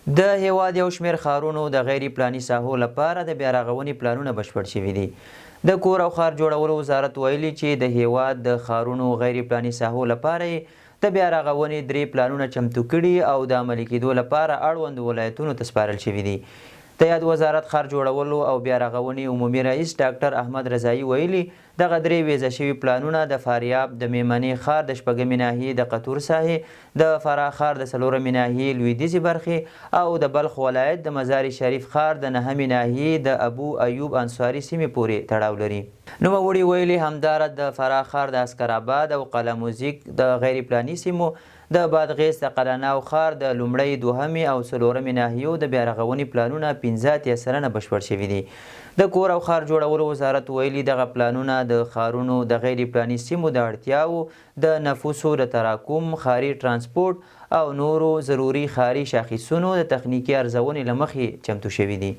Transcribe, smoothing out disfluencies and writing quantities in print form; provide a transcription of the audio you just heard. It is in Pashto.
د هېواد یو شمېر ښارونو د غیر پلاني ساحو لپاره د بیارغونې پلانونه بشپړ شوي دي. د کور او ښار جوړولو وزارت ویلي چې د هېواد د ښارونو غیر پلاني ساحو لپاره یې د بیارغونې درې پلانونه چمتو کړي او د عملي کېدو لپاره اړوندو ولایتونو ته سپارل شوي دي. د یاد وزارت ښار جوړولو او بیارغونې عمومي رئیس ډاکټر احمد رضايي ویلي، دغه درې ویزه شوي پلانونه د فاریاب د میمنې ښار د شپږمې ناحیې د قطور ساحې، د فراه ښار د څلورمې ناحیې لویدیځې برخې او د بلخ ولایت د مزار شریف ښار د نهمې ناحیې د ابو ایوب انصاري سیمې پورې تړاو لري. نوموړي ویلي، همداراز د فراه ښار د عسکرآباد او قلعه موزیک د غیر پلاني سیمو، د بادغیس د قلعه نو ښار د لومړۍ، دوهمې او څلورمې ناحیو د بیارغونې پلانونه 85% بشپړ شوي دي. د کور او ښار جوړولو وزارت ویلي، دغه پلانونه د ښارونو د غیر پلاني سیمو د اړتیاوو، د نفوسو د تراکم، ښاري ترانسپورت او نورو ضروري ښاري شاخصونو د تخنیکي ارزونې له مخې چمتو شوي دي.